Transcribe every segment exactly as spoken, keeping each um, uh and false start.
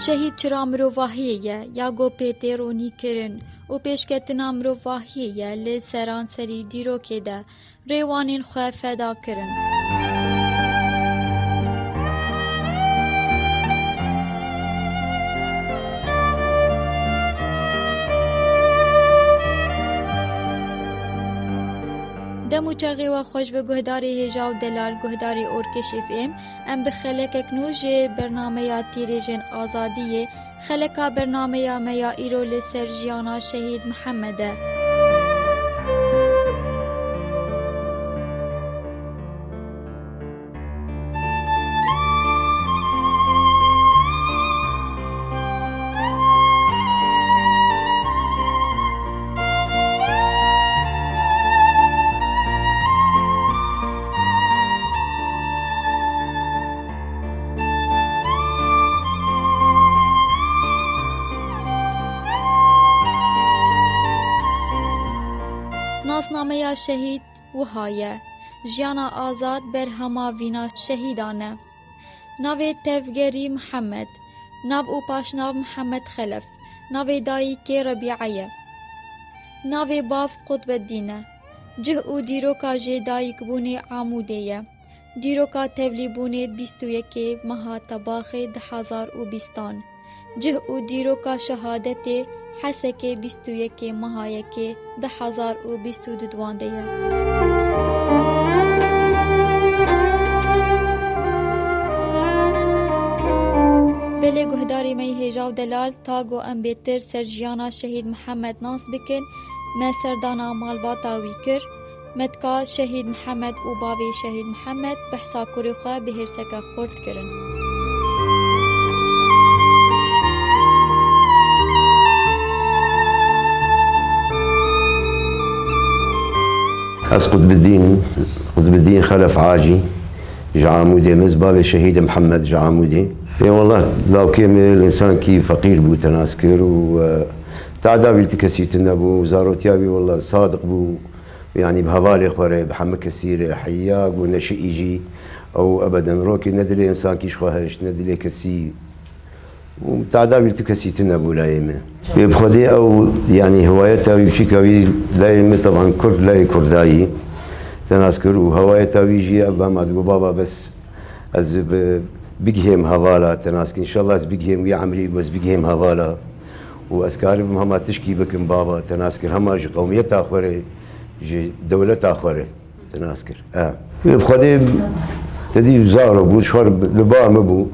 Şehîd çira mirovahiyê ye, ya ku pê tê ronîkirin û pêşketina mirovahiyê ye li seranserî dîrokê de rêwanên xwe feda kirin. Dem û çaxê we xweş be guhdarê hêja û delal, guhdarê Orkeş F M. Em bi xelekek nû ji bernameya Tîrêjên Azadiyê, xeleka bernameya me ya îro li ser jiyana Şehîd Mihemed e. Nasnameya şehîd wiha ye: Jiyana azad berhema vîna şehîdan e. Navê tevgerî Mihemed, nav û paşnav Mihemed Xelef, navê dayikê Rebîe ye. Navê bav Qutbeddîn e. Cih û dîroka jêdayikbûnê Amûdê ye. Dîroka tevlîbûnê bîst û yekê meha Tebaxê du hezar û bîstan. Cih û dîroka şehadetê Hesekê bîst û yekê meha yekê du hezar û bîst û duduan de ye. Belê guhdarê me yê hêja û delal, ta ku em bêtir ser jiyana Şehîd Mihemed nas bikin, me serdana malbata wî kir. Me dika Şehîd Mihemed û bavê Şehîd Mihemed behsa kurê xwe bi hêrseke xurt kirin. Ez Qutbiddîn, Qutbiddîn Xelef Hacî, ji Amûdê, min bavê Şehîd Mihemed ji Amûdê. Ê wallah, lawkê min însankî feqîr bû, te nas kir û, e, teada wî li ti kesî tune bû, zarotiya wî wallah sadiq bû. Yanî bi hevalê xwe re, bi hemû kesî re, heya ku neşiî jî, ew ebeden rokê ne dilê însankî ji xwe hişt, ne dilê kesî. Û teada wî li tu kesî tune bû layê me. Ê bi Xwedê ew, yanî hiwayeta wî û çîka wî layê me, teban kurd, layê kurdayî te nas kir û hewayeta wî jî ev, bema digo baba bes ez bi, bigihêm hevala te nas kir. Înşallah ez bigihêm wî emrî ku ez bigihêm hevala û ez karibim hema tişkî bikim baba te nas kir. Hema ji qewmiyeta xwe re, ji dewleta xwe re. Te nas kir. E. Wê bi Xwedê te dî zaro bû, ji xwe li ba min bû.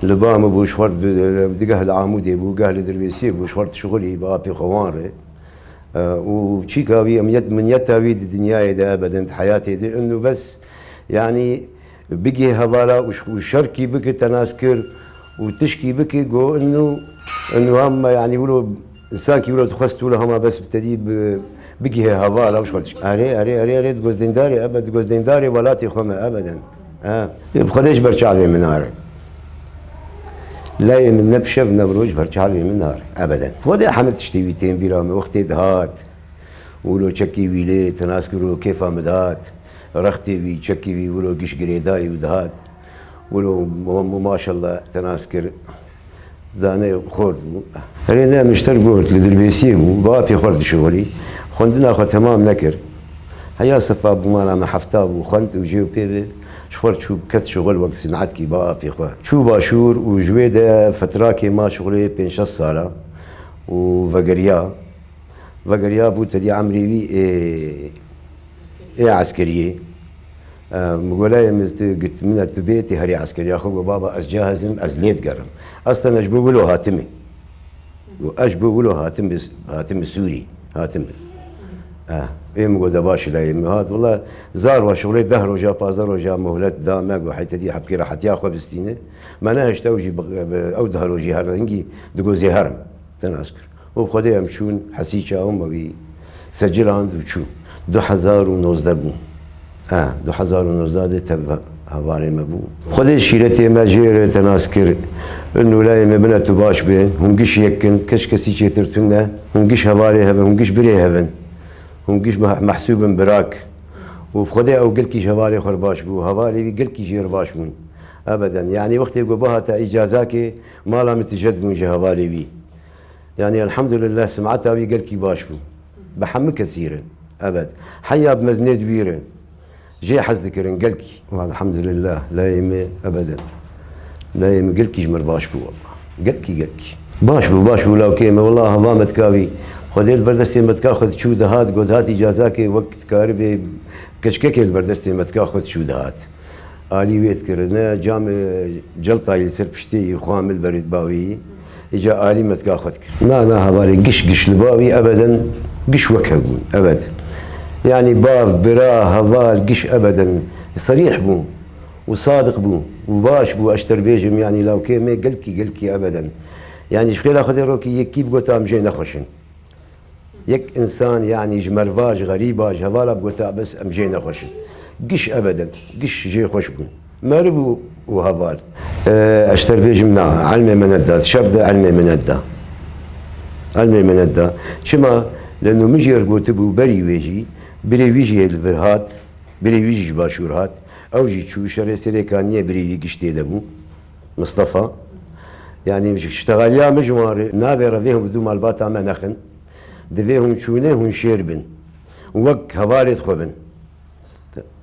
Li ba min bû, ji xwe di, di geh li Amûdê bû, geh li Dirbêsiyê bû, ji xwe dişixulî bi apê xwe wan re. E, û çîka wî, em yet, min yeta wî di dinyayê de ebeden, di heyatê de, inu bes, yanî, bigihê hevala û ş-, û şerkî bike, te nas kir û tişkî bike, go inu, inu hema, yanî, wilo, însankî wilo dixwest wilo hema bes bi te dî bi, bigihê hevala û ji xwe tişkî. Erê, erê, erê, erê, di gozdêndarê, ebe, di gozdêndarê welatê xwe me, ebeden. Ha. Ê bi Xwedê ji ber çavê min nare. Layê min ne bi şev ne bi roj ji ber çavê min nare, ebeden. Xwedê hemî tiştê wî tên bîra min, wextê dihat, wilo çekê wî lê, te nas kir û kêfa min dihat. Rextê wî, çekê wî, wilo giş girêdayî û dihat. Wilo ma-, ma-, maşallah te nas kir, zane xort bû. Herê ne min ji te re got, li Dirbêsiyê bû, bi apê xwe re dişixulî. Xwendina xwe temam nekir. Heya sefa bû mala me hefta bû, xwend û jê û pê ve ji xwe re çû ket şixul wek sinetkî bi apê xwe. Çû başûr û ji wê de fetrakê ma şixulê pênc şeş sala û vegeriya. Vegeriya bû te dî emrê wî ê, ê eskeriyê. E, min got, layê min tu git, min tu bê, tê herî eskeriya xwe, got, baba, ez cahizim, ez lê digerim. Ez tene ji bo wilo hatime. Got, ez ji bo wilo hatime, hatime Sûrî, hatime. E, ê min got, de baş e, layê min hat. Wela zar wa şixulê deh roja, pazdeh roja muhlet da me, got, hey te dî hebkê rehetiya xwe bistîne. Me nehişt ew jî bi, bi, ew deh rojî her hingî digozê herim. Te nas kir. Û bi Xwedê em çûn Hesîça û me wî seciland û çû. Du hezar û nozdeh bû. E, du hezar û nozdeh de tev hevalê me bû. Xwedê şîretê me jê re te nas kir. Inu layê me bine tu baş be. Hûn giş yek in. Keş kesî çêtir tune. Hûn giş hevalê hev in. Hûn giş birê hev in. Hûn giş meh-, mehsûb in birak. Û bi Xwedê ew gelkî ji hevalê xwe re baş bû. Hevalê wî gelkî jê re baş bûn. Ebeden. Yanî wextê ku bihate îcazakê, mala min tije dibûn ji hevalê wî. Yanî elhamdulillah, simeta wî gelkî baş bû. Bi hemû kesî re. Ebed. Heya bi mezinê di wî re. Jê hez dikirin gelkî. Elhamdulillah. Layê me ebeden. Layê me gelkî ji mir baş bû walla. Gelkî, gelkî. Baş bû, baş bû lawkê me. Walla hava me dika wî. Xwedê li ber destê me dika xwe diçû dihat, got hat îcazakê wek dikaribê keçkekê li ber destê me dika xwe diçû dihat. Alî wê dikirine, cam, e, celtayî li ser piştê yî, xwe min li berê bawî yî. Îca alî me dika xwe dikir. Na, na, hevalê giş, giş li bawî ebeden giş wek hev bûn. Ebed. Yanî bav, bira, heval, giş ebeden serîh bû û sadiq bû û baş bû, ez ji te re bêjim, yanî lawkê me gelkî, gelkî ebeden. Yanî ji xêra Xwedê rokî yekî bigota em jê nexweş in. Yek însan, yanî ji merva, ji xerîba, ji hevala bigota bes em jê nexweş in. Giş ebeden, giş jê xweş bûn. Meriv û, û heval. E, ez ji te re bêjim na, elmê me neda, şer de elmê me neda. Elmê me neda. Çima? Leno min jê re gotibû berî wê jî, birê wî jî hê li vir hat, birê wî jî ji başûr hat. Ew jî çû şerê Serêkaniyê, birê wî giş tê de bû. Mistefa. Yanî ji, ştexaliya min ji wan re, navê re vê hûn bi dû malbata me nexin. Divê hûn çûnê hûn şêr bin. Wek hevalê xwe bin.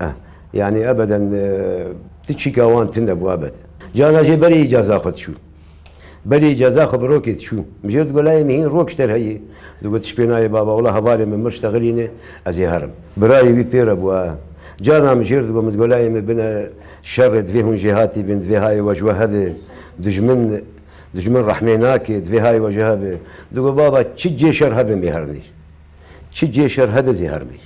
Eh, yanî ebeden, eh, ti çîka wan tune bû ebed. Cana jê berê îcaza xwe diçû. Berê îcaza xwe bi rokê diçû. Min jê re digot layê min hîn rok ji te re heye. Digot tişt pê nayê baba, wela hevalê min mir ştexilîne, ez ê herim. Birayê wî pê re bû, eh. Cana min jê re digot, min digot layê min bine şer re, divê hûn jêhatî bin, divê hayê we ji we hebe. Dijmin, dijmin rehmê nake, divê hayê we ji hebe. Digot baba, çi cê şer hebe, em ê herinê. Çi cê şer hebe zî hermê.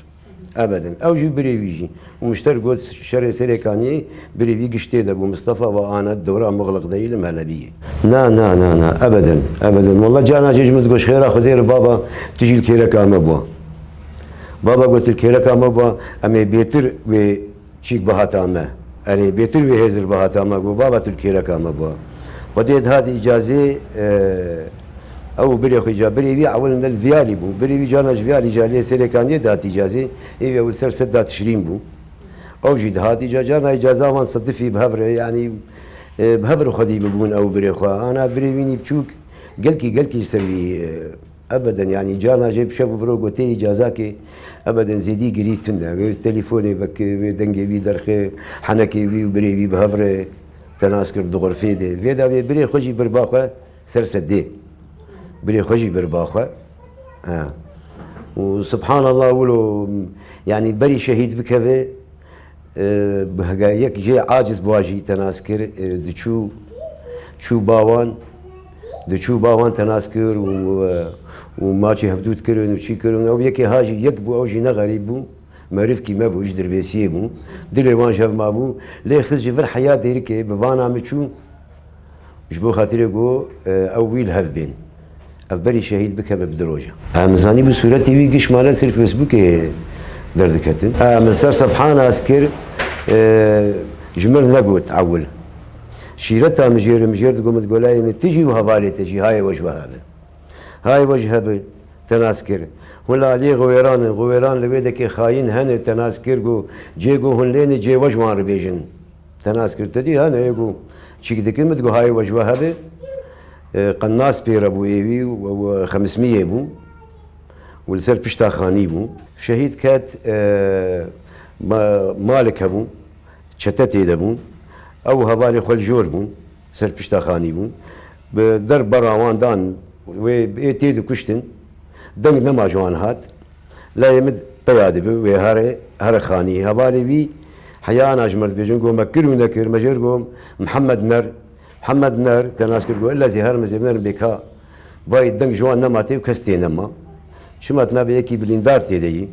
Ebeden. Ew jî birê wî jî. Û min ji te re got şerê Serêkaniyê, birê wî giş tê de bû. Mistefa ve ana dora Muxliq de îlim Helebiyê. Na, na, na, na. Ebeden. Ebeden. Walla cana jê ji min digot ji xêra Xwedê re baba, tu jî li kêleka me bû. Baba got li kêleka me bû, em ê bêtir wê çîk bihata me. Erê, bêtir wê hêzir bihata me, got, baba tu li kêleka me bû. Xwedê dihat îcazê, e, ew birê xwe îca, birê wî ewil ne li Viyalî bû. Birê wî cana ji Viyalî îca lê Serêkaniyê dihat îcazê, ê wî ewil ser sedda Tişrîn bû. Ew jî dihat îca, cana îcaza wan sedifî bi hev re, yanî, e, bi hev re xwedî bibûn ew birê xwe. Ana birê wî nî biçûk, gelkî, gelkî li ser wî, e, Ebeden, yanî cana jê bi şev û bi ro gotê îcazakê, ebeden zêdî girî tune. Wê telefonê veke, wê dengê wî derxe, henekê wî û birê wî bi hev re tenas kir di xurfê de. Vê de wê birê xwe jî bir ba xwe ser sedê. Birê xwe jî bir ba xwe. Ha. Û subhanallah wilo, yanî berî şehîd bikeve, E, bi hege yek jê aciz bûa jî te nas kir, e, diçû, çû ba wan, diçû ba wan te nas kir û, e, û maçê hevdû dikirin û çî kirin. Ew yekê ha jî yek bû, ew jî ne xerîb bû, merivkî me bû, ji Dirbêsiyê bû. Dilê wan ji hev mabû. Lê xist ji vir heya dêrikê, bi vana min çû. Ji bo xatirê ku, e, ew wî li hev bên. Ev berî şehîd bikeve bi du roja. Em zanîbû sûretê wî giş male ser Facebookê derdiketin. Em li ser sefha nas kir, e, ji mir negot ewil. Şîreta min jê re, min jê re digot, min digot layê min, tu jî û hevalê te jî hayê we ji we hebe. Hayê we ji hebe, te nas kir. Hûn li aliyê Xiwêran in, Xiwêran li wê dekê xayîn hene, te nas kir, got, cê ku hûn lê ne, cê we ji wan re bêjin. Te nas kir, te dî hene, yê ku çîk dikin, min digot, hayê we ji we hebe. E, qennas pê re bû êvî û, û xemismiyê bû. Û li ser pişta xanî bû. Şehîd ket, e, ma-, malik hebû, çete tê de bûn. Ew hevalê xwe li jor bûn, ser pişta xanî bûn. Bi der bera wan dan, wê ê tê dikuştin. Deng nema ji wan hat. Layê min peya dibe, wê here, here xanî. Hevalê wî heyana ji me re dibêjin, got, me kir û nekir, me jê re got, Mihemed ner. Mihemed ner, te nas kir, got, illa zî her me zê binerin bê ka. Vay deng ji wan nema tê û kes tê nema. Çima tu nabê yekî bilîndar tê de yî.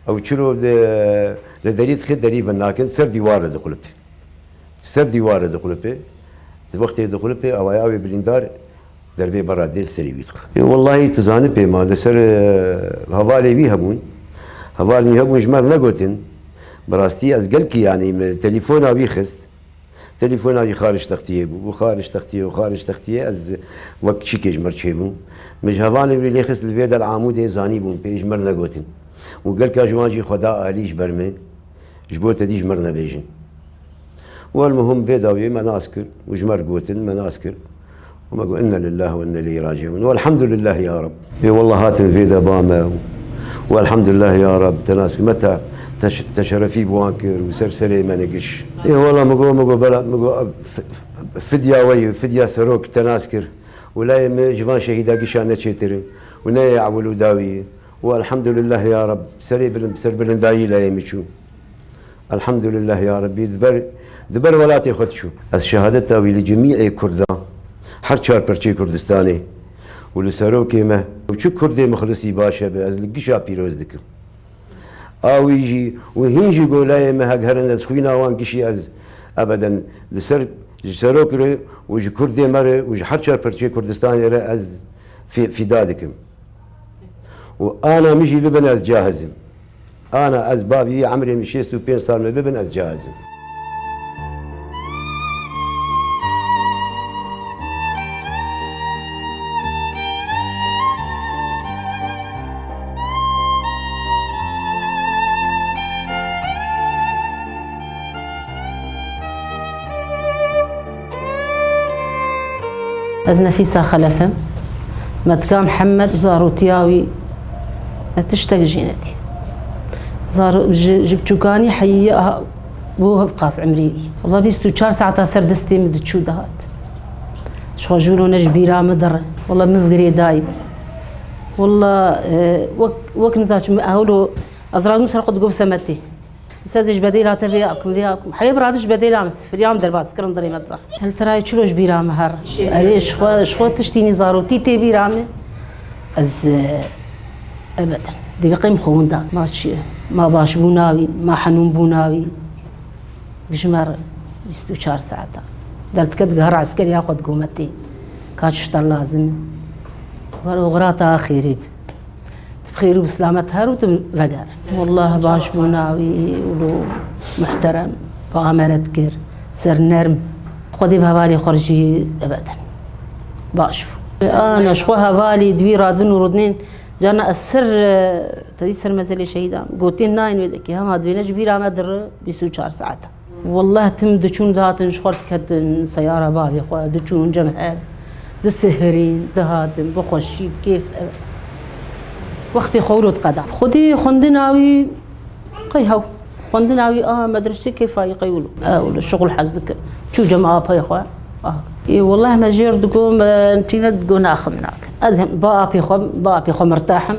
Ew çilo de, li derî dixê derî ve nakin, ser dîwar re dixulip. Ser dîwar re dixulipê. Di wextê dixulipê, awaya ew ê bilîndar dervê bera dê li serê wî dixwe. Ê, wellahî tu zanî pê ma, li ser, e, hevalê wî hebûn. Hevalên wî hebûn ji me re negotin. Bi rastî ez gelkî, yanî min telefona wî xist. Telefona wî xarij textiyê bû. Bû xarij textiyê û xarij textiyê ez wek çîkê ji me re çêbûm. Min ji hevalên wî lê xist li vê der Amûdê zanîbûn pê ji me re negotin. Û gelka ji wan jî xwe da alî ji ber min. Ji bo te dî ji me re nebêjin. Wel muhim vê dawiyê me nas kir û ji me re gotin, me nas kir. Û me got, "Inna lillahi ve inna ileyhi raciun." Û elhamdülillah ya Rab. Ê wallah hatin vê de ba me û, û elhamdülillah ya Rab, te nas kir. Me te, te, te şerefî bi wan kir û ser serê me negiş. Ê wallah me got, me got, bela, me got, f-, fidya we ye, fidya serok te nas kir. Û layê me ji van şehîda gişa neçêtir in û neyê ewil û dawî ye. Û elhamdülillah ya Rab, serê bilind, ser bilindayî layê me çû. Elhamdülillah ya Rabbî, di ber, di ber welatê xwe diçû. Ez şehadeta wî li cemîê Kurdan, her çar perçê Kurdistanê û li serokê me û çi Kurdê mixlisî baş hebe, ez li gişa pîroz dikim. A wî jî û hîn jî golayê me hek herin ez xwîna wan gişî ez ebeden li ser, ji serok re û ji Kurdê me re û ji her çar perçê Kurdistanê re ez fî-, fîda dikim. Û ana min jî bibin ez cahiz im. Ana ez bavî wî emrê min şêst û pênc sal min bibin ez cahiz im. Ez Nefîsa Xelef im. Me dika Mihemed zarotiya wî me tiştek jê nedî. Zaro-, ji, ji biçûkanî heyî aha bû hevqas emrê wî. Wela bîst û çar saeta ser destê min diçû dihat. Ji xwe jûlo ne ji bîra min dire. Wela min bi girêdayî bû. Wela, e, wek, wek nizaçim ewlo ez razim ser xwe digo bi semetê. Îsa ji bedêla te vê akim, vê akim. Heye bi radiş bedêla min sifiriyam derbas kirin dirê metbex. Hel tirayê çilo ji bîra min her. Erê, ji xwe, ji xwe tiştî nî zarotî tê bîra min. Ez, e, ebeden. Dê biqêm xwe winda. Ma çi? Ma başbûna wî, ma henûnbûna wî. Ji me re bîst û çar saeta. Derdike digihar eskeriya xwe digometê. Ka çi ji te lazim e. Wero xirata xêrê bi. Tu bi xêr û bi silamet her û tu veger. Wallah baş bû navî û muhterem, bi ameret kir, ser nerm. Xwedê bi hevalê xwe jî ebeden baş bû. Ana ji xwe hevalê di wî radibin û rûdinên carna ez ser, e, tedî ser mezelê şehîdan. Gotên nayên wê dekê hema divêne ji bîra me dire bîst û çar saeta. Wallah tim diçûn dihatin ji xwe diketin seyara bavê xwe, diçûn cem hev, disihirîn, dihatin, bi xweşî, bi kêf, evet. Wextê xwe wilo diqeda. Xwedî xwendina wî qey hew. Xwendina wî a medresê kêfa wî qey wilo. E, wilo şixul hez dike. Çû cem apay xwe. Ah. Ê, wallah me jêr digo, me tîne digo naxim nakin. Ez hem ba apê xwe, ba apê xwe mirtahim.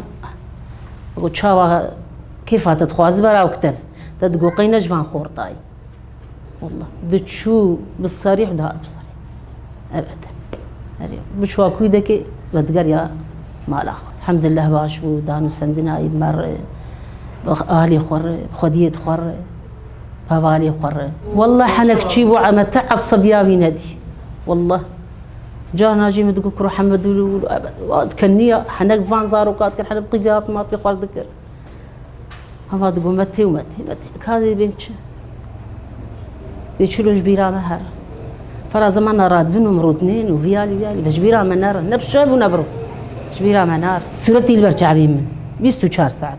Go çawa kêfa te dixwazi beraw kite. Te digo qey ne ji van xortayî. Wallah. Diçû bi sarîh dihat bi sarîh. Evet. Erê, biçûa kû dekê vedigeriya mala xwe. Elhamdulillah baş bû, dan û sendina wî bi me re, bi ahlê xwe re, bi xwediyê xwe re, bi hevalê xwe re. Wallah henek çî bû, eme te esebiya wî nedî. Wallah. Carna jî min digo kuro Hemed û, û, û, keniya henek van zaroka dikir, henek qîza hat ma pê xwe dikir. Hema digo me tê û me tê, me tê. Ka dê bên çi? Bê çilo ji bîra me her. Fera zemana radibin û mirûdinên û viyalî viyalî. Be ji bîra me nerin. Ne bi şev û ne bi rû. Ji bîra me nar. Sûretî li ber çavê min. Bîst û çar saet.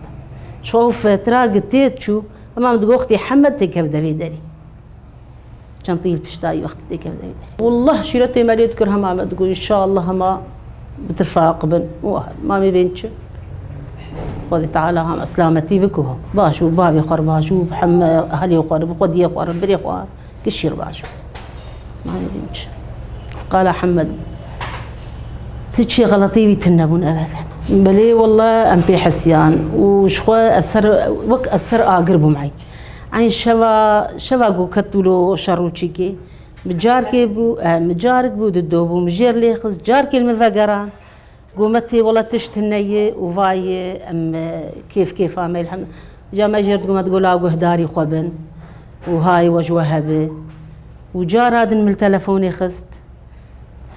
Şew fetira gitê çû. Hema min digo xtê Hemed têkev devê derî. Çend yîl piştayî wextî têkevdayî derî. Wallah şîretê me lê dikir hema me digot, înşallah hema bi tifaq bin. Wah, mamê bên çi? Xwedê Teala hema selametî biko. Baş û bavê xwe re baş û bi heme ehlê xwe re, bi xwediyê xwe re, birê xwe re, kişî re baş. Mamê bên çi? Qala Hemed. Ti çi xeletî wî tune bûn ebeden. Belê wallah em pê hesiyan û ji xwe ez ser, wek ez ser agir bûm ey. Eyn şeva, şeva ku ket wilo şer û çîkê. Bi carkê bû, e, mi carik bû, dido bû, mi jêr lê xist, carkê li min vegeran. Got me tê wela tişt hine ye û vayê em, e, kêf kêfa me, elhem-, ca me jêr digo me digo la guhdarî xwe bin û hayê we ji we hebe. Û cara din min li telefonê xist.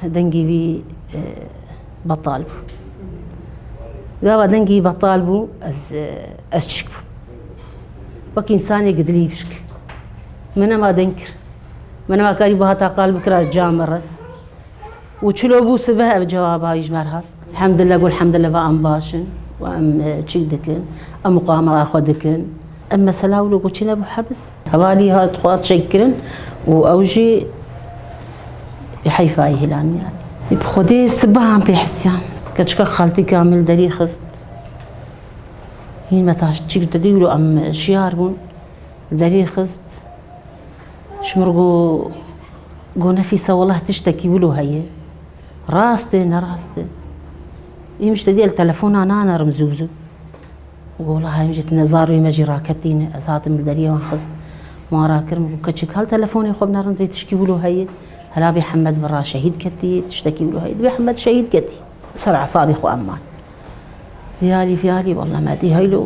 Dengê wî, e, betal bû. Gava dengê wî betal bû, ez, e, ez çik bûm. Wek însanê gidilî bişk. Min nema deng kir. Min nema karî bihata qal bikira ji camê re. Û çilo bû sibeh ev cewaba wî ji me re hat. Elhamdulillah, got elhamdulillah va em baş in. Û em, e, çik dikin. Em muqama xwe dikin. Em mesela wilo goçî nebû hebis. Hevalî hat xwe hat şehîd kirin û ew jî heyfa yî hilanî yani. Bi Xwedê sibehan pê hisiyan. Keçika xaltîka min li derî xist. Hîn me taş çîk didî wilo em şiyar bûn. Li derî xist. Ji min re got, got, "Nefîse, weleh tiştekî wilo heye." Rast e, ne rast e. Îm ji te dî el telefona nanerim zû zû. Got, "Weleh em jî tine zarê me jî raketîne." Ez hatim li deriyê wan xist. Wan rakirim, got, "Keçik hal telefonê xwe binerin, vê tişkî wilo heye. Hela bê Hemed bi ra şehîd ketî, tiştekî wilo heye." Dibê Hemed şehîd ketî. Ser esabî xwe em man. Fiyalî, fiyalî, walla me dî heylo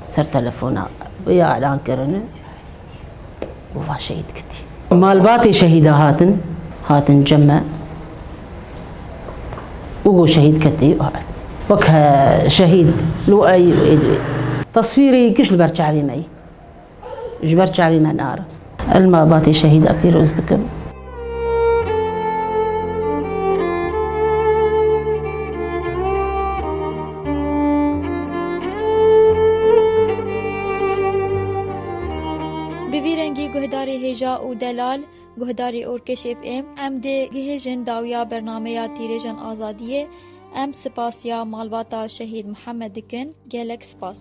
ser telefona ya elan kirine û va şehîd kitî. Malbatê şehîda hatin, hatin cem me û got şehîd ketî. Wek he şehîd, lo ey, ey, teswîrê giş li ber çavê me yî. Ji ber çavê me nare. El malbatê şehîda pîroz dikim. Bi vî rengî guhdarê hêja û delal, guhdarê Orkeş F M, em dê gihêjin dawiya bernameya Tîrêjan Azadiyê. Em spasiya malbata Şehîd Mihemed dikin. Gelek spas.